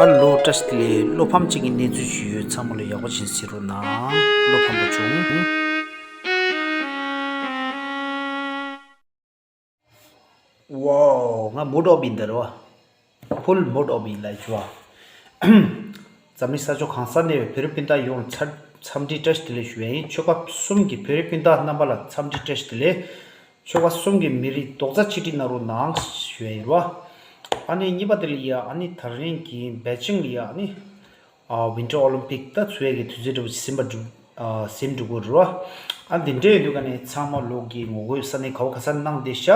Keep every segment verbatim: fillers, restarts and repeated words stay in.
ཨ་ལོ། བཀྲ་ཤིས་བདེ་ལེགས། བློ་ཕམ་ཅིག་གི་གནས་ཚུལ་ཞིག་ཡོད། ཚང་མ་ལ་ཡག་པོ་ཅིག་གཟིགས་རོགས་གནང་། བློ་ཕམ་པོ་བྱུང་། ཝའོ། ང་མུཌ་ཨོཕ་ཡིན་ད་རོ། ཕུལ་མུཌ་ཨོཕ་ཡིན་ལ་ཞུ་བ། འཛམ་གླིང་ས་ཕྱོགས་གང་སར་གནས་པའི་བོད་རིགས་སྤུན་ཟླ་ཡོངས་ལ་འཚམས་འདྲི་བཀྲ་ཤིས་བདེ་ལེགས་ཞུ་བ་ཡིན། ཆོལ་ཁ་གསུམ་གྱི་བོད་རིགས་སྤུན་ཟླ་རྣམ་པ་ལ་འཚམས་འདྲི་བཀྲ་ཤིས་བདེ་ལེགས། ཆོལ་ཁ་གསུམ་གྱི་མི་རིགས་རྡོག་རྩ་ཆིག་སྒྲིལ་གནང་རོགས་གནང་ཞུ་ཡ་ཡིན་རོ། ཨ་ནི་གཉིས་པ་དེ་ལ་ཡ། ཨ་ནི་དེ་རིང་གི་པེ་ཅིང་ལ་ཡ། ཨ་ནི་ཨ་ཝིན་ཊར་ཨོ་ལིམ་པིག་ད་ཚུགས་ཡ་གི་དུས་ཚོད་འདྲ་པོ་ཞིག་ཟིན་པ་འགྲུབ། ཨ་ཟིན་འགྲོ་གི་རེད་བ། ཨ་འདི་འདྲ་ཡོད་དུས་ག་ནས་ཚང་མ་ལོག་གི་ངོ་རྒོལ་ས་གནས་ག་བ་ག་ས་གནང་བསྡད་ཤག་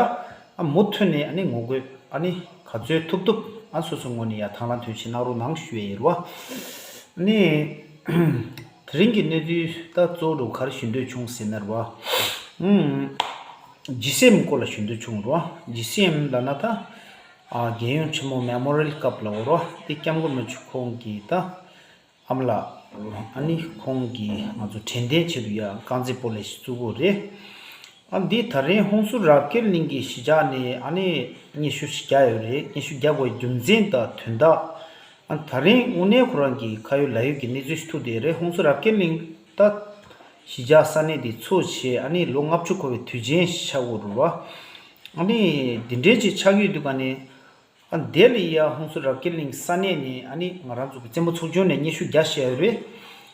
ཨ་མུ་མཐུད་ནས་ཨ་ནི་ངོ་རྒོལ་ཨ་ནི་ག་ཚོད་ཐུབ་ཐུབ་ཨ་སོ་སོ་ངོས་ནས་ཡ་དང་བླངས་དོན་ཆེན་གནང་རོགས་གནང་ཞུ་ཡ་ཡིན་རེད་བ། ཨ་ནི་དེ་རིང་གི་གནས་ཚུལ་ད་གཙོ་བོ་ག་རེ་ཞུ་འདོད་བྱུང་ཟེར་ན་རེད་བ། ཨུམ། ཇི་སི་ཨེམ་སྐོར་ལ་ཞུ་འདོད་བྱུང་རེད་བ། ཇི་སི་ཨེམ་ལབ་ན་ད། ཨ་རྒྱལ་ཡོངས་ཆེན་མོ་མེ་མོ་རི་ཡལ་ཀབ་ལབ་རོ། དེ་སྐྱབས་མགོན་རིན་པོ་ཆེ་ཁོང་གི་ད་ཨ་མ་ལགས། ཨ་ནི་ཁོང་གིས་ང་ཚོ་དྲན་རྟེན་ཆེད་དུ་ཡ་རྐང་རྩེད་སྤོ་ལོ་ཞིག་བཙུགས་པ་རེད། ཨ་འདི་ད་རིང་ཧུན་སུར་རབ་རྒྱས་གླིང་གི་གཞིས་ཆགས་ནས་ཨ་ནི་སྙན་ཞུ་ཞིག་བརྒྱབ་ཡོད་རེད། སྙན་ཞུ་བརྒྱབ་པའི་རྒྱུ་མཚན་དང་དོན་དག་ཨ་ད་རིང་དངོས་གནས་ཁོ་རང་གི་ཁ་ཡོད་ལག་ཡོད་ཀྱི་གནས་ཚུལ་ཞིག་ཐུག་བསྡད་རེད། ཧུན་སུར་རབ་རྒྱས་གླིང་ད་གཞིས་ཆགས་ས་གནས་དེ་ཚུགས་བྱས་ཨ་ནི་ལོ་ལྔ་བཅུ་འཁོར་བའི་དུས་ཆེན་ཞིག་ཆགས་ཡོད་རེད་བ། ཨ་ནི་འདི་འདྲའི་ཅིག་ཆགས་ཀྱི་ཡོད་དུས་ག་ནས། ཨ་དེ་ལ་ཡ་ཧུན་སུར་རབ་རྒྱས་གླིང་ས་གནས་ནས་ཨ་ནི་ང་རང་ཚོ་གི་རྩེད་མོ་ཚོགས་ཆུང་ནས་སྙན་ཞུ་བརྒྱབ་བཞག་ཡོད་རེད།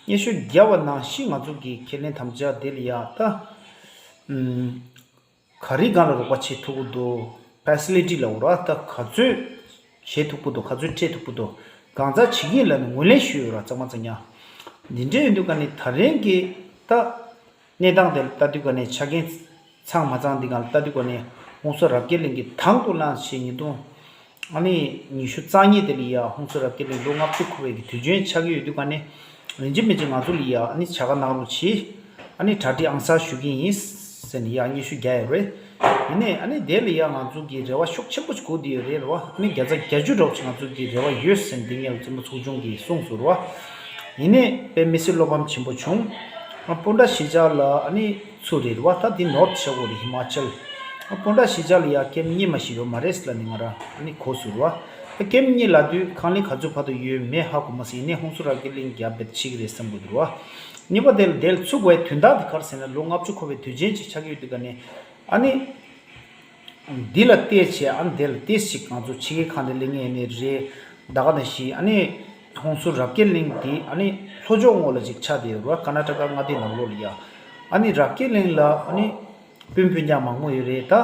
སྙན་ཞུ་བརྒྱབ་པ་ནང་བཞིན་ང་ཚོ་གི་ཁས་ལེན་དམ་བཅའ་དེ་ལ་ཡ་ད། ཨུམ། ག་རེ་སྒང་ལ་རོགས་པ་བྱེད་ཐུབ་ཀྱི་འདུག་ཕེ་སི་ལི་ཊི་ལབ་དགོས་ར། ད་ག་ཚོད་བྱེད་ཐུབ་ཀྱི་འདུག་ག་ཚོད་སྤྲད་ཐུབ་ཀྱི་འདུག་གང་ཚ་བྱེད་ཀྱི་ཡིན་ལབ་ནས་ངོས་ལེན་ཞུས་ཡོད་ར། གཙང་མ་གཙང་རྐྱང་། འདི་འདྲ་ཡིན་དུས་ག་ནས་ད་རིང་གི་ད། གནས་སྟངས་དེ་ལ་ལྟ་དུས་ག་ནས་ཆ་རྐྱེན་ཚང་མ་ཚང་འདི་ག་ལ་ལྟ་དུས་ག་ནས་ཧུན་སུར་རབ་རྒྱས་གླིང་གི་དང་དུ་བླངས་བྱས་ཉིས་སྟོང་ཨ་ནི་ཉི་ཤུ་རྩ་གཉིས་དེ་ལ་ཡ་ཧུན་སུར་རབ་རྒྱས་གླིང་ལོ་ལྔ་བཅུ་འཁོར་བའི་གི་དུས་ཆེན་ཆགས་ཀྱི་ཡོད་དུས་ག་ནས་ཡིན་གཅིག་མིན་གཅིག་ང་ཚོ་ལ་ཡ་ཨ་ནི་བྱ་དགའ་གནང་རོགས་གྱིས། ཨ་ནི་གྲ་སྒྲིག་ཨང་གསར་ཞུ་གི་ཡིན་ཟེར་ནས་ཡ་སྙན་ཞུ་རྒྱག་ཡོད་རེད། ཡིན་ནའི་ཨ་ནི་དེ་ལ་ཡ་ང་ཚོ་གི་རེ་བ་ཤུགས་ཆེན་པོ་ཞིག་དགོས་བསྡད་ཡོད་རེད་རེད་བ། ཨ་ནི་བརྒྱ་ཆ་བརྒྱད་ཅུ་འདྲ་བོ་ཞིག་ང་ཚོ་གི་རེ་བ་ཡོད་ཟེར་ནས་འདི་ངས་རྩེད་མོ་ཚོགས་ཆུང་གིས་གསུངས་སོང་རེད་བ། ཡིན་ནའི་དཔེ་མི་སྲིད་བློ་ཕམ་ཆེན་པོ་བྱུང་། ཨ་སྤོན་ཊ་གཞིས་ཆགས་ལ་ཨ་ནི་ཚུར་རེད་བ། ད་འདི་ནོར་ཐི་ཆགས་ཡོད་རེད། ཧི་མ་ཅལ། ཨ་སྤོན་ཊ་གཞིས་ཆགས་ལ་ཡ་ཀེམ་གཉིས་མ་ཞིག་ཡོད་མ་རེད་ཟེར་ལབ་ནས་ང་རང་ཨ་ནི་གོ་སོང་རེད་བ། ཨ་ཀེམ་གཉིས་ལབ་དུས་ཁང་གླིང་ག་ཚོད་བར་དུ་ཡོད་མེད་ཧ་གོ་མ་སོང་། ཡིན་ནའི་ཧུན་སུར་རབ་རྒྱས་གླིང་རྒྱ་བེད་ཆིག་རེད་བསམ་གི་འདུག་རེད་བ། གཉིས་པ་དེ་ལ་དེ་ལ་ཚུགས་པའི་དོན་དག་དེ་ག་རེ་ཟེར་ན་ལོ་ལྔ་བཅུ་འཁོར་བའི་དུས་ཆེན་ཅིག་ཆགས་ཀྱི་ཡོད་དུས་ག་ནས་ཨ་ནི། འདི་ལ་བལྟས་བྱས་ཨ་ནི་དེ་ལ་བལྟས་ཤིག་ང་ཚོ་ཕྱི་རྒྱལ་ཁག་ནས་སླེབས་མཁན་ཡིན་ནའི་རེད། ད་ག་ནང་བཞིན་ཨ་ནི་ཧུན་སུར་རབ་རྒྱས་གླིང་འདི་ཨ་ནི་ལྷོ་ཕྱོགས་ངོས་ལ་ཅིག་ཆགས་བསྡད་ཡོད་རེད་བ། ཀར་ན་ཊ་ཀ་མངའ་སྡེའི་ནང་ལོགས་ལ་ཡ། ཨ་ནི་རབ་རྒྱས་གླིང་ལ་ཨ་ནི་སྤུན་སྤུན་ཀྱག་མང་པོ་ཡོད་རེད། ད་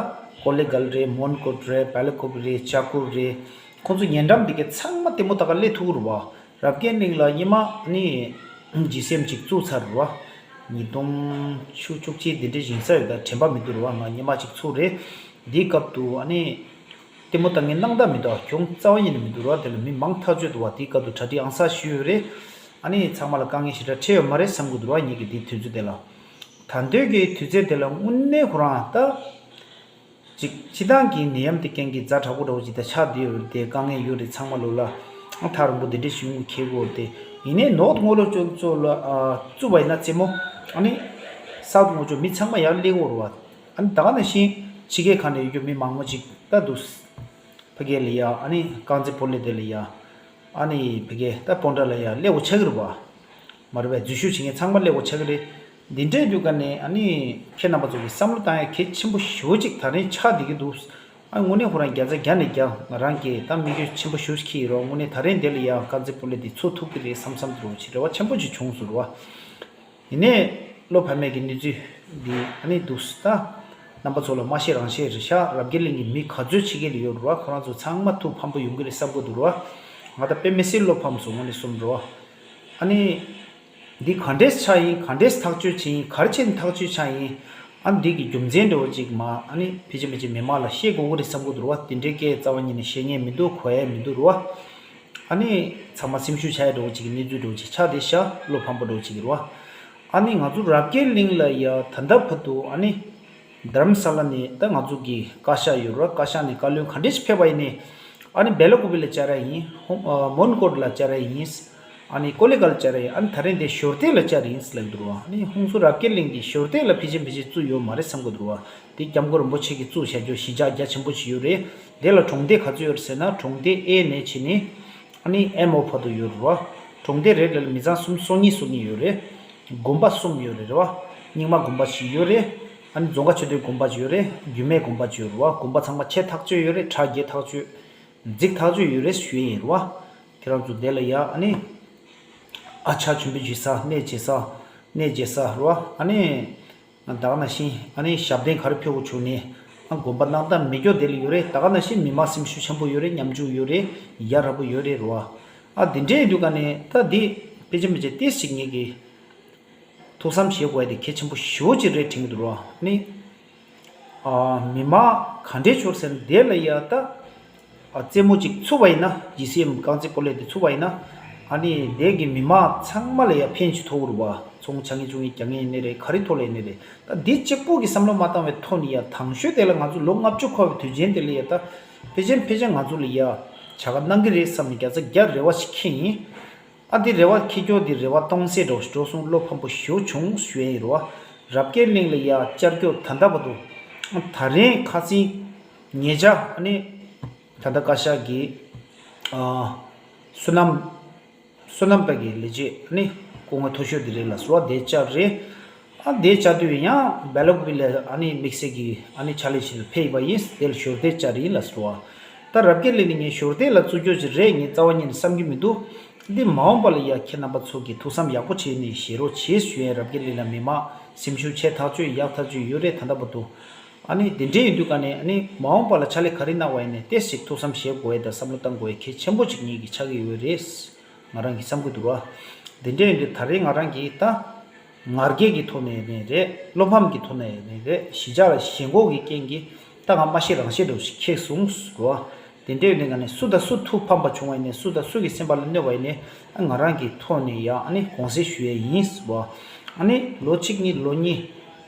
ཀོ་ལེ་གལ་རེད། མོན་གྷོ་རེད། བལ་ཀོབ་རེད། ཅ་ཀུར་རེད། ཁོང་ཚོ་ཉེ་འགྲམ་འདི་གའི་ཚང་མ་ལྟད་མོ་ལྟ་ག་སླེབས་ཐུབ་ཀྱི་རེད་བ། རབ་རྒྱས་གླིང་ལ་སྔོན་མ་ཨ་ནི་ཇི་སི་ཨེམ་ཅིག་བཙུགས་ཚར་རེད་བ། ཉིས་སྟོང་བཅུ་བཅུ་གཅིག་འདི་འདྲའི་ཞིག་ཡིན་ས་ཡོད། ད་དྲན་པ་མི་འདུག་རེད་བ། ང་སྔོན་མ་ཅིག་ཚུགས་རེད། འདིའི་སྐབས་དུ་ཨ་ནི་ལྟད་མོ་ལྟ་མཁན་སྣང་དག་མི་འདུག་གྱོང་རྩ་བ་ཉིད་ནས་མི་འདུག་རེད་བ། དེ་ལ་མི་མང་ཐག་ཆོད་འདུག་བ། དེའི་སྐབས་དུ་གྲ་སྒྲིག་ཨང་གསར་ཞུས་ཡོད་རེད། ཨ་ནི་ཚང་མ་ལ་དཀའ་ངལ་ཞེ་དྲག་འཕྲད་ཡོད་མ་རེད་བསམ་གྱི་འདུག་རེད་བ། ངེད་ཀྱི་འདིའི་དུས་ཚོད་དེ་ལ། ད་འདོད་ཀྱི་དུས་ཚོད་དེ་ལ་དངོས་གནས་ཁོ་རང་ད། ཅིག་སྤྱི་བཏང་གི་ནད་ཡམས་དེ་རྐྱེན་གྱིས་ཛ་དྲག་པོ་འདྲ་བོ་ཅིག་ད་ཆགས་བསྡད་ཡོད་རེད་དེ། དཀའ་ངལ་ཡོད་རེད། ཚང་མ་ལོ་ལ་ཐག་རིང་པོ་འདི་འདྲའི་ཞིག་ཡོང་གི་ཁེལ་གྱི་ཡོད་རེད་དེ། ཡིན་ནའི་ནོར་ངོ་ལོག་ཅོག་ཅོག་ལ་བཙུགས་པ་ཡིན་ན་རྩེད་མོ་ཨ་ནི་སའུ་ཐི་ངོ་ཅོག་མི་ཚང་མ་ཡར་སླེབས་ཀྱི་ཡོད་རེད་བ། ཨ་ནི་ད་ག་ནང་བཞིན་ཕྱི་རྒྱལ་ཁག་ནས་ཡོད་རྒྱུ་མི་མང་པོ་ཅིག་ད་འདུག་ཕ་གི་ལ་ཡ་ཨ་ནི་རྐང་རྩེད་སྤོ་ལོ་དེ་ལ་ཡ། ཨ་ནི་ཕ་གི་ད་སྤོན་ཊ་ལ་ཡ་སླེབས་དགོས་ཆགས་ཀྱི་རེད་བ། མ་རེད་པས། འཛུལ་ཞུགས་བྱེད་མཁན་ཚང་མ་སླེབས་དགོས་ཆགས་ཀྱི་རེད། འདི་འདྲའི་དུས་ག་ནས་ཨ་ནི་ཁྱེད་རྣམ་པ་ཚོ་གིས་བསམ་བློ་བཏང་ཡ་གལ་ཆེན་པོ་ཞེ་པོ་ཅིག་ད་རིང་ཆགས་བསྡད་ཀྱི་འདུག་ཨ་དངོས་གནས་ཁོ་རང་བརྒྱ་ཆ་བརྒྱ་ནས་བརྒྱ་ང་རང་གིས་ད་དམིགས་ཡུལ་ཆེན་པོ་ཞེ་པོ་ཅིག་འཁྱེར་ཡོད་རེད། དངོས་གནས་ད་རིང་འདི་ལ་ཡ་རྐང་རྩེད་སྤོ་ལོ་འདི་ཚུགས་ཐུབ་ཀྱི་རེད་བསམ་བསམ་འདུག་ཅིག་རེ་བ་ཆེན་པོ་ཅིག་བྱུང་སོང་རེད་བ། ཡིན་ནའི་བློ་ཕམ་མེད་ཀྱི་གནས་ཚུལ་འདི་ཨ་ནི་འདུག་ད། རྣམ་པ་ཚོ་ལ་མ་བཤད་རང་བཤད་རེད་ཤག་རབ་རྒྱས་གླིང་གི་མི་ག་ཚོད་ཕྱི་རྒྱལ་ལ་ཡོད་རེད་བ། ཁོ་རང་ཚོ་ཚང་མ་ཐུགས་ཕམ་པོ་ཡོང་གི་རེད་བསམ་གྱི་འདུག་རེད་བ། ང་ད་དཔེ་མི་སྲིད་བློ་ཕམ་སོང་། དངོས་གནས་གསུམ་རེད་བ། ཨ་ནི། འདི་ག་འདྲས་ཆགས་ཡིན། ག་འདྲས་ཐག་གཅོད་བྱས་ཡིན། ག་རེ་བྱས་ནས་ཐག་གཅོད་ཆགས་ཡིན། ཨ་ནི་འདི་གི་རྒྱུ་མཚན་འདྲ་བོ་ཅིག་མ་ཨ་ནི་ཕལ་ཆེར་མི་ཆེ་མི་མང་ལ་བཤད་དགོས་ཀྱི་རེད་བསམ་གྱི་འདུག་རེད་བ། དེ་འདྲའི་སྐད་རྩ་བ་ཉིད་ནས་བཤད་མཁན་མི་འདུག་གོ་ཡ་མི་འདུག་རེད་བ། ཨ་ནི་ཚང་མ་སེམས་ཤུགས་ཆག་ཡ་འདྲ་བོ་ཅིག་གི་གནས་ཚུལ་འདྲ་བོ་ཅིག་ཆགས་བསྡད་ཤག་བློ་ཕམ་པོ་འདྲ་བོ་ཅིག་རེད་བ། ཨ་ནི་ང་ཚོ་རབ་རྒྱས་གླིང་ལ་ཡ་ད་ལྟ་བར་དུ་ཨ་ནི་རྡ་རམ་ས་ལ་ནས་ད་ང་ཚོ་གི་བཀའ་ཤག་ཡོད་རེད་བ། བཀའ་ཤག་ནས་བཀའ་བློན་ག་འདྲས་ཤིག་ཕེབས་པ་ཡིན་ནའི་ཨ་ནི་བེ་ལ་ཀུ་པི་ལ་བཅར་ཡ་ཡིན། ཧོ་ཨ་མོན་གྷོ་ལ་བཅར་ཡ་ཡིན། ཨ་ནི་ཀོ་ལི་གྷལ་བཅར་ཡ་ཡིན། ཨ་ནི་ད་རིང་དེ་ཞོར་བལྟས་ལ་བཅར་ཡིན་ལབ་འདུག་རེད་བ། ཨ་ནི་ཧུན་སུར་རབ་རྒྱས་གླིང་གི་ཞོར་བལྟས་ལ་ཕལ་ཆེར་ཕལ་ཆེར་བཙུགས་ཡོད་མ་རེད་བསམ་གྱི་འདུག་རེད་བ། དེ་སྐྱབས་མགོན་རིན་པོ་ཆེ་གིས་བཙུགས་བཞག་རྒྱུ་གཞིས་ཆགས་རྒྱ་ཆེན་པོ་ཞིག་ཡོད་རེད། དེ་ལ་གྲོང་སྡེ་ག་ཚོད་ཡོད་རེད་ཟེར་ན་གྲོང་སྡེ་ཨེ་ནས་བྱས་ནས། ཨ་ནི་ཨེམ་ཨོ་བར་དུ་ཡོད་རེད་བ། གྲོང་སྡེ་རེ་རེ་ལ་མི་ཚང་སུམ་སོ་གཉིས་སོ་གཉིས་ཡོད་རེད། དགོན་པ་གསུམ་ཡོད་རེད་རེད་བ། རྙིང་མ་དགོན་པ་བཞི་ཡོད་རེད། ཨ་ནི་རྫོང་དཀར་ཆོས་སྡེ་དགོན་པ་བཞི་ཡོད་རེད། རྒྱུད་སྨད་དགོན་པ་བཞི་ཡོད་རེད་བ། དགོན་པ་ཚང་མ་ཆེ་ཐག་ཆོད་ཡོད་རེད། གྲ་རྒྱས་ཐག་ཆོད། རྫིག་ཐག་ཆོད་ཡོད་རེད་ཞུ་ཡས་ཡིན་རེད་བ། ཁྱེད་རང་ཚོ་དེ་ལ་ཡ་ཨ་ནི། ཨ་ཆ་ཆུན་པོ་བྱེད་ས་གནས་བྱེད་ས། གནས་བྱེད་ས་རེད་བ། ཨ་ནི། ད་ག་ནང་བཞིན་ཨ་ནི་ཞབས་བརྟན་ག་རེ་ཕུལ་དགོས་བྱུང་ནས། ཨ་དགོན་པ་གནང་སྟངས་མེད་སྐྱོ་དེ་ལ་ཡོད་རེད། ད་ག་ནང་བཞིན་མི་མང་སེམས་ཤུགས་ཆེན་པོ་ཡོད་རེད། མཉམ་ཞུགས་ཡོད་རེད། ཡ་རབས་པོ་ཡོད་རེད་རེད་བ། ཨ་དེ་འདྲའི་དུས་ག་ནས་ད་འདི་དཔེ་ཆ་མི་བྱེད་ཏིས་ཞིག་ངེད་ཀྱི་ཐུགས་བསམ་བཞེས་དགོས་ཡ་དེ་གལ་ཆེན་པོ་ཞེ་པོ་ཅིག་རེད་དྲན་གྱི་འདུག་རེད་བ། ཨ་ནི། ཨ་མི་མང་ག་འདྲས་ཤོར་ཟེར་ན་དེ་ལ་ཡ་ད། ཨ་རྩེད་མོ་ཅིག་ཚུགས་པ་ཡིན་ན་ཇི་སི་ཨེམ་རྐང་རྩེད་སྤོ་ལོ་དེ་ཚུགས་པ་ཡིན་ན། ཨ་ནི་དེ་གི་མི་མང་ཚང་མ་ལ་ཡ་ཕན་ཅིག་ཐོགས་རུ་བ། ཚོང་ཆ་ངེས་ཆུང་ངེས་རྒྱག་ངེས་ཡིན་ནི་རེད། ག་རེ་ཐོག་ལ་ཡིན་ནི་རེད། ད་འདི་གཅིག་པུ་གི་བསམ་བློ་མ་བཏང་བའི་ཐོག་ནས་ཡ་དང་ཤོས་དེ་ལ་ང་ཚོ་ལོ་ལྔ་བཅུ་འཁོར་བའི་དུས་ཆེན་དེ་ལ་ཡ་ད། ཕལ་ཆེར་ཕལ་ཆེར་ང་ཚོ་ལ་ཡ་བྱ་དགའ་གནང་གི་རེད་བསམ་ནས་བརྒྱ་ཆ་བརྒྱ་རེ་བ་ཞིག་འཁྱེར་ཡིན། ཨ་འདི་རེ་བ་འཁྱེར་སྐྱོ་འདི་རེ་བ་སྟོང་ཟད་འགྲོ་འགྲོ་སོང་། བློ་ཕམ་པོ་ཞེ་པོ་བྱུང་ཞུ་ཡས་ཡིན་རེད་བ། རབ་རྒྱས་གླིང་ལ་ཡ་བཅར་སྐྱོ་ད་ལྟ་བར་དུ། ད་རེས་ཁ་སང་ཉེ་ཆར་ཨ་ནི་ད་ལྟ་བཀའ་ཤག་གི་ཨ་བསོད་ནམས་བསོད་ནམས་དཔལ་གྱི་ལས་བྱེད་ཨ་ནི་སྐུ་ངོ་མཐོ་ཤོས་འདི་རེད་ལ་ཟུར་བ་དེ་བཅར་རེད། ཨ་དེ་བཅར་དུས་ཡང་སྦེལ་ཀོབ་ལ་ཨ་ནི་དམིགས་བསལ་གྱི་ཨ་ནི་ཕྱག་ལས་ཞིག་ལ་ཕེབས་པ་ཡིན། དེ་ལ་ཞོར་དེ་བཅར་ཡིན་ལ་ཟུར་བ། ད་རབ་རྒྱས་གླིང་ནས་ངས་ཞོར་དེ་ལ་བཙུགས་རྒྱུ་ཞིག་རེད། ངས་རྩ་བ་ཉིད་ནས་བསམ་གྱི་མི་འདུག་འདི་མ་འོངས་པ་ལ་ཡ་ཁྱེད་རྣམ་པ་ཚོ་གིས་ཐུགས་བསམ་ཡག་པོ་བྱས་ནས་བཞེས་རོགས་བྱེད་ཞུ་ཡས། རབ་རྒྱས་གླིང་ལ་མི་མང་སེམས་ཤུགས་ཆེ་ཐག་ཆོད་ཡག་ཐག་ཆོད་ཡོད་རེད་ད་ལྟ་བར་དུ། ཨ་ནི་དེ་འདྲའི་ཡིན་དུས་ག་ནས་ཨ་ནི་མ་འོངས་པ་ལ་ཕྱག་ལས་ག་རེ་གནང་བ་ཡིན་ནའི་ཏོག་ཙམ་ཐུགས་བསམ་བཞེས་དགོས་ཡས་དང་བསམ་བློ་བཏང་དགོས་ཡས་གལ་ཆེན་པོ་ཅིག་ངེད་ཀྱི་ཆགས་ཀྱི་ཡོད་རེད། ང་རང་གིས་བསམ་གྱི་འདུག་ར། དེ་འདྲ་ཡིན་དུས་ད་རེས་ང་རང་གིས་ད། ང་རྒྱལ་གྱི་ཐོག་ནས་ནས་རེད། བློ་ཕམ་གྱི་ཐོག་ནས་ནས་རེད། གཞིས་ཆགས་ལ་ཞེན་ཁོག་གི་རྐྱེན་གྱིས་ད་ང་མ་ཤེས་རང་ཤེས་འདྲ་བོ་ཞིག་ཁེགས་སོང་ཟེར་བ། དེ་འདྲ་ཡོད་ནས་ང་ནས་སུ་དང་སུ་ཐུགས་ཕམ་པ་བྱུང་བ་ཡིན་ནས་སུ་དང་སུ་གི་སེམས་པ་ལ་གནོད་པ་ཡིན་ནས་ང་རང་གི་ཐོག་ནས་ཡ་ཨ་ནི་དགོངས་སེལ་ཞུ་ཡས་ཡིན་ཟེར་བ། ཨ་ནི་ལོ་གཅིག་གཉིས་ལོ་གཉིས།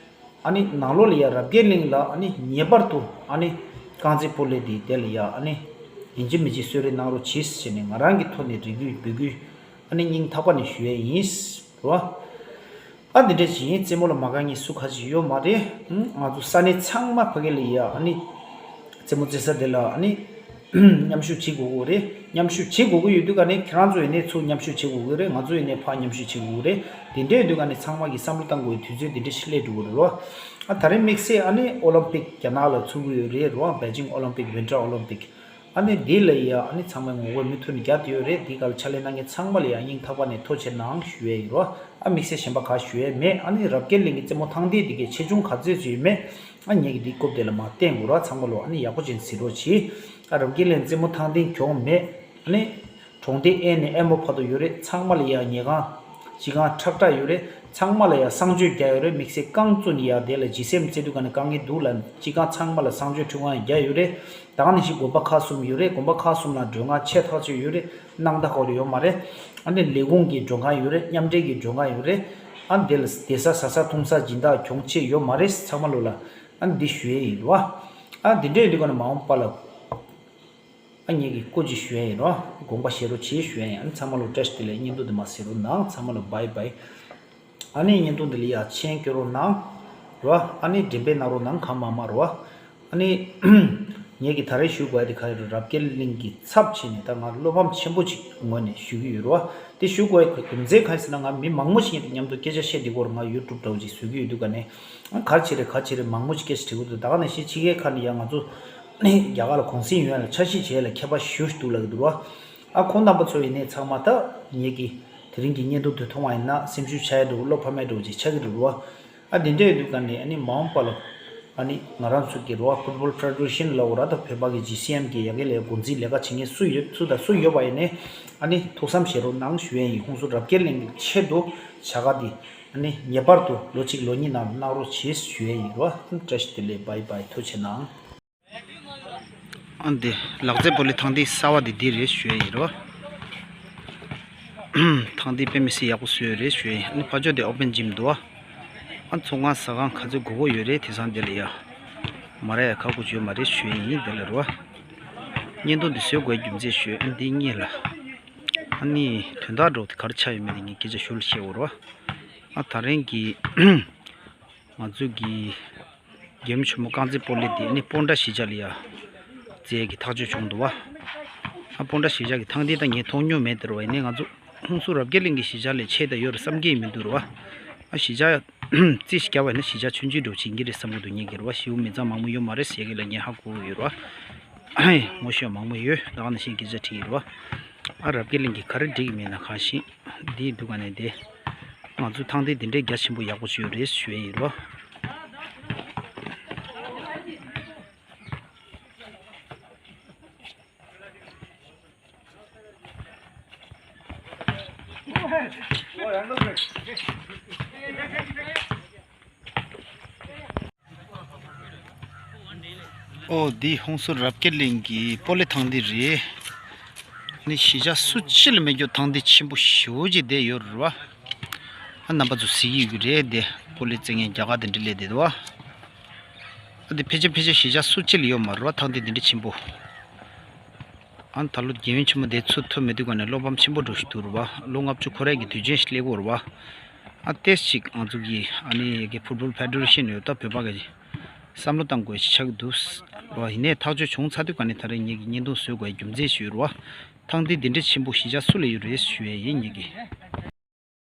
ཨ་ནི་ནང་ལོགས་ལ་ཡ་རབ་རྒྱས་གླིང་ལ་ཨ་ནི་ངེས་པར་དུ་ཨ་ནི་རྐང་རྩེད་སྤོ་ལོ་དེ་དེ་ལ་ཡ་ཨ་ནི་ཡིན་གཅིག་མིན་གཅིག་གསོལ་རས་གནང་རོགས་གྱིས་ཟེར་ནས་ང་རང་གི་ཐོག་ནས་རེ་སྐུལ་འབོད་སྐུལ་ཨ་ནི་སྙིང་ཐག་པ་ནས་ཞུ་ཡས་ཡིན་རོ། ཨ་འདི་འདྲ་ཞིག་ཡིན། རྩེད་མོ་ལ་མ་དགའ་མཁན་སུ་ག་ཞིག་ཡོད་མ་རེད། ང་ཚོ་ས་གནས་ཚང་མ་ཕ་གི་ལ་ཡ་ཨ་ནི་རྩེད་མོ་རྩེ་ས་དེ་ལ་ཨ་ནི། མཉམ་ཞུགས་བྱེད་དགོས་ཀྱི་རེད། མཉམ་ཞུགས་བྱེད་དགོས་ཀྱི་ཡོད་དུས་ག་ནས་ཁྱེད་རང་ཚོ་ཡིན་ནའི་ཚུར་མཉམ་ཞུགས་བྱེད་དགོས་ཀྱི་རེད། ང་ཚོ་ཡིན་ནའི་ཕར་མཉམ་ཞུགས་བྱེད་དགོས་ཀྱི་རེད། དེ་འདྲ་ཡོད་དུས་ག་ནས་ཚང་མ་གིས་བསམ་བློ་བཏང་དགོས་ཀྱི་དུས་ཚོད་དེ་འདྲ་ཞིག་སླེབས་འགྲོ་གི་རེད་ལོ། ཨ་ད་རེས་དམིགས་བསལ་ཨ་ནི་ཨོ་ལིམ་པིག་རྒྱ་ནག་ལ་ཚུགས་ཀྱི་ཡོད་རེད་རོ། པེ་ཅིང་ཨོ་ལིམ་པིག་ཝིན་ཊར་ཨོ་ལིམ་པིག་ཨ་ནི་འདི་ལ་ཡ་ཨ་ནི་ཚང་མས་ངོ་རྒོལ་མུ་མཐུད་ནས་རྒྱག་བསྡད་ཡོད་རེད། འདི་ག་ལ་ཕྱག་ལས་གནང་མཁན་ཚང་མ་ལ་ཡ་སྙིང་ཐག་པ་ནས་ཐུགས་རྗེ་ཆེ་གནང་ཞུ་ཡས་ཡིན་རོ། ཨ་དམིགས་བསལ་གཞན་པ་ག་ཞུ་ཡས་མེད། ཨ་ནི་རབ་རྒྱས་གླིང་གི་རྩེད་མོ་ཐང་འདི་འདི་གའི་ཆེ་ཆུང་ག་ཚོད་ཅིག་ཡོད་མེད། ཨ་ངེད་ཀྱི་འདི་རྐུབ་དེ་ལ་མར་བསྟན་དགོས་ར། ཚང་མ་ལོ་ཨ་ནི་ཡག་པོ་ཅན་གཟིགས་རོགས་གྱིས། ཨ་རབ་རྒྱས་གླིང་རྩེད་མོ་ཐང་འདི་གྱོང་མེད། ཨ་ནི་གྲོང་སྡེ་ཨེ་ནས་ཨེ་མོ་བར་དུ་ཡོད་རེད། ཚང་མ་ལ་ཡ་ཉལ་ཁང་། སྤྱི་ཁང་ཁྲག་ཁྲག་ཡོད་རེད། ཚང་མ་ལ་ཡ་གསང་སྤྱོད་རྒྱག་ཡོད་རེད། དམིགས་བསལ་རྐང་བཙུགས་ནས་ཡ་དེ་ལ་ཇི་སི་ཨེམ་རྩེ་དུས་ག་ནས་དཀའ་ངལ་འདུག་ལ་སྤྱི་ཁང་ཚང་མ་ལ་གསང་སྤྱོད་ཁྲིམས་ཁང་རྒྱག་ཡོད་རེད། ད་ག་ནང་བཞིན་དགོན་པ་ཁག་གསུམ་ཡོད་རེད། དགོན་པ་ཁག་གསུམ་ལ་མགྲོན་ཁང་ཆེ་ཐག་ཆོད་ཡོད་རེད། སྣང་མདའ་སྐོར་ཡོད་མ་རེད། ཨ་ནི་ལས་ཁུངས་ཀྱི་མགྲོན་ཁང་ཡོད་རེད། མཉམ་འབྲེལ་གྱི་མགྲོན་ཁང་ཡོད་རེད། ཨ་ནི་དེ་ལ་བསྡད་ས་ཟ་ས་འཐུང་ས་སྦྱིན་བདག་གྱོང་ཆེ་ཡོད་མ་རེད། ཚང་མ་ལོ་ལ་ཨ་ནི་འདི་ཞུ་ཡས་ཡིན་རོ། ཨ་འདི་འདྲ་ཡོད་དུས་ག་ནས་མ་འོངས་པ་ལ། ཨ་ངེད་ཀྱིས་སྐུ་མཁྱེན་ཞུ་ཡས་ཡིན་རོ། དགོངས་པ་བཞེས་རོགས་གྱིས་ཞུ་ཡས་ཡིན། ཨ་ནི་ཚང་མ་ལོ་བཀྲ་ཤིས་བདེ་ལེགས། བརྙན་ཐུང་འདི་མར་གཟིགས་རོགས་གནང་། ཚང་མ་ལོ་བྷའི་བྷའི། ཨ་ནི་བརྙན་ཐུང་འདི་ལ་ཡ་མཆན་སྐྱོན་རོགས་གནང་རོ། ཨ་ནི་འགྲེམས་སྤེལ་གནང་རོགས་གནང་། གང་མང་མང་རོ། ཨ་ནི་ངེད་ཀྱིས་ད་རེས་ཞུ་དགོས་ཡ་དེ་ག་རེ་རེད། རབ་རྒྱས་གླིང་གི་ཚབ་བྱས་ནས་ད་ང་བློ་ཕམ་ཆེན་པོ་ཅིག་ངོས་ནས་ཞུ་གི་ཡོད་རོ། དེ་ཞུ་དགོས་ཡ་རྒྱུ་མཚན་གང་ཡིན་ཟེར་ན། ང་མི་མང་པོ་ཞིག་མཉམ་དུ་སྐད་ཆ་བཤད་དེ་སྐོར་ང་ཡུ་ཊུབ་འདྲ་བོ་ཅིག་བཟོ་གི་ཡོད་དུས་ག་ནས། ཨ་ག་རེ་བྱེད་རེད་ག་རེ་བྱེད་རེད་མང་པོ་ཅིག་སྐད་ཆ་དྲི་གི་འདུག་ད་ག་ནང་བཞིན་ཕྱི་རྒྱལ་ཁག་ནས་ཡང་ང་ཚོ་ནི་རྒྱ་གར་ལ་གུང་སེང་ཡོང་ཡ་ལ་འཆར་གཞི་བྱེད་ཡ་ལ་མཁས་པ་ཞེ་པོ་ཅིག་འདུག་ལབ་ཀྱི་འདུག་རོ། ཨ་ཁོང་རྣམ་པ་ཚོ་ཡིན་ནའི་ཚང་མ་ད་ངེད་ཀྱི་དེ་རིང་གི་བརྙན་ཐུང་དེ་མཐོང་བ་ཡིན་ན་སེམས་ཤུགས་ཆག་ཡ་འདུག་བློ་ཕམ་ཡ་འདུག་ཅིག་ཆགས་ཀྱི་འདུག་རོ། ཨ་དེ་འདྲ་ཡོད་དུས་ག་ནས་ཨ་ནི་མ་འོངས་པ་ལ་ཨ་ནི་ང་རང་ཚོ་གི་རོ་ཕུཊ་བོལ་ཕེ་ཌེ་རེ་ཤན་ལབ་དགོས་ར། ད་བོད་པ་གི་ཇི་སི་ཨེམ་གི་ཡ་གི་ལས་འགོ་འཛིན་ལས་ཀ་བྱེད་མཁན་སུ་ཡོད་སུ་དང་སུ་ཡོད་པ་ཡིན་ནའི་ཨ་ནི་ཐུགས་བསམ་བཞེས་རོགས་གནང་ཞུ་ཡ་ཡིན། ཁོང་ཚོ་རབ་རྒྱས་གླིང་གི་ཆེད་དུ་བྱ་དགའ་འདི་ཨ་ནི་ངེས་པར་དུ་ལོ་གཅིག་ལོ་གཉིས་ནང་གནང་རོགས་བྱེད་ཞུ་ཡ་ཡིན་རོ། བཀྲ་ཤིས་བདེ་ལེགས། བྷའི་བྷའི། ཐུགས་རྗེ་ཆེ་གནང་། ཨ་འདི་ལག་རྩེད་སྤོ་ལོའི་ཐང་འདི་གསར་བ་འདི་འདི་རེད་ཞུ་ཡ་ཡིན་རོ། ཐང་འདི་དཔེ་མི་སྲིད་ཡག་པོ་བཟོས་ཡོད་རེད་ཞུ་ཡ་ཡིན། ཨ་ནི་ཕར་ཕྱོགས་དེ་ཨོ་པན་ཇིམ་འདུག་ཨ། ཨ་ཚོང་ཁང་ཟ་ཁང་ག་ཚོད་དགོས་དགོས་ཡོད་རེད། དེང་སང་འདི་ལ་ཡ་མ་རེད་ག་དགོས་ཡོད་མ་རེད་ཞུ་ཡ་ཡིན་འདི་ལ་རོ། བརྙན་ཐུང་འདི་བཟོ་དགོས་རྒྱུ་མཚན་ཞུ་ཡ་ཨ་འདི་གཉིས་ལ། ཨ་ནི་དོན་དག་འགྲོ་དེ་ག་རེ་ཆགས་ཡོད་མེད་དེ་ངས་སྐད་ཆ་ཞུ་ལ་བཤད་འོ་རོ། ཨ་ད་རིང་གི་ང་ཚོ་གི་རྒྱལ་མོ་ཆེན་མོ་རྐང་རྩེད་སྤོ་ལོ་དེ་ནི་སྤོན་ཊ་གཞིས་ཆགས་ལ་ཡ་རྩེད་ཀྱི་ཐག་གཅོད་བྱུང་འདུག་བ། ཨ་སྤོན་ཊ་གཞིས་ཆགས་ཀྱི་ཐང་འདི་ད་ངས་མཐོང་མྱོང་མེད་དེ་རེད་བ། ཡིན་ནའི་ང་ཚོ་ཧུན་སུར་རབ་རྒྱས་གླིང་གི་གཞིས་ཆགས་ལས་ཆེ་ད་ཡོད་རེད་བསམ་གྱི་མི་འདུག་རེད་བ། ཨ་གཞིས་ཆགས་རྩིས་ཤིག་བརྒྱབ་པ་ཡིན་ན་གཞིས་ཆགས་ཆུང་ཆུང་འདྲ་བོ་ཅིག་ཡིན་གྱི་རེད་བསམ་གྱི་འདུག་ངེད་ཀྱིས་རེད་བ། ཞེ་པོ་མི་ཚང་མང་པོ་ཡོད་མ་རེད་ཟེར་གྱི་ལ་ངས་ཧ་གོ་གི་ཡོད་རེད་བ། ངོ་ཤེས་མང་པོ་ཡོད། ད་ག་ནང་བཞིན་སྐད་ཆ་དྲིས་ཡོད་རེད་བ། ཨ་རབ་རྒྱས་གླིང་གི་ག་རེ་འགྲིག་གི་མེད་ན་གང་ཤེས། འདིའི་འདུག་ག་ནས་དེ། ང་ཚོ་ཐང་འདི་འདི་འདྲའི་རྒྱ་ཆེན་པོ་ཡག་པོ་ཅིག་ཡོད་རེད་ཞུ་ཡས་ཡིན་རོ། ཨོ་འདི་ཧུན་སུར་རབ་རྒྱས་གླིང་གི་སྤོ་ལེ་ཐང་འདི་རེད། ནི་གཞིས་ཆགས་སུ་གཅིག་ལ་མེད་རྒྱུ་ཐང་འདི་ཆེན་པོ་ཞེ་པོ་ཅིག་བསྡད་ཡོད་རེད་བ། ཨ་རྣམ་པ་ཚོ་གཟིགས་ཀྱི་ཡོད་ཀྱི་རེད། དེ་སྤོ་ལེ་རྩེད་མཁན་རྒྱ་གར་དེ་འདྲ་སླེབས་བསྡད་འདུག་བ། ཨ་དེ་ཕལ་ཆེར་ཕལ་ཆེར་གཞིས་ཆགས་སུ་གཅིག་ལ་ཡོད་མ་རེད་བ། ཐང་འདི་འདི་འདྲ་ཆེན་པོ། ཨ་ད་ལོ་རྒྱལ་ཡོངས་ཆེན་མོ་དེ་ཚུར་ཐུབ་མེད་དུས་ག་ནས་བློ་ཕམ་ཆེན་པོ་འགྲོ་བཞིན་འདུག་རེད་བ། ལོ་ལྔ་བཅུ་འཁོར་ཡས་ཀྱི་དུས་ཆེན་ཞིག་སླེབས་ཀྱི་ཡོད་རེད་བ། ཨ་ཏེས་ཅིག་ང་ཚོ་གི་ཨ་ནི་གི་ཕུཊ་བོལ་ཕེ་ཌེ་རེ་ཤན་ཡོད་ད་བོད་པ་གི་བསམ་བློ་བཏང་དགོས་ཞིག་ཆགས་ཀྱི་འདུག་རེད་བ། ཡིན་ནའི་ཐག་གཅོད་བྱུང་ཚར་དུས་ག་ནས་ད་རེས་ངེད་ཀྱི་བརྙན་ཐུང་བཟོ་དགོས་རྒྱུ་མཚན་ཞིག་ཡོད་རེད་བ། ཐང་འདི་འདི་འདྲ་ཆེན་པོ་གཞིས་ཆགས་སུ་ལ་ཡོད་རེད་ཞུ་ཡས་ཡིན་ངེད་ཀྱི།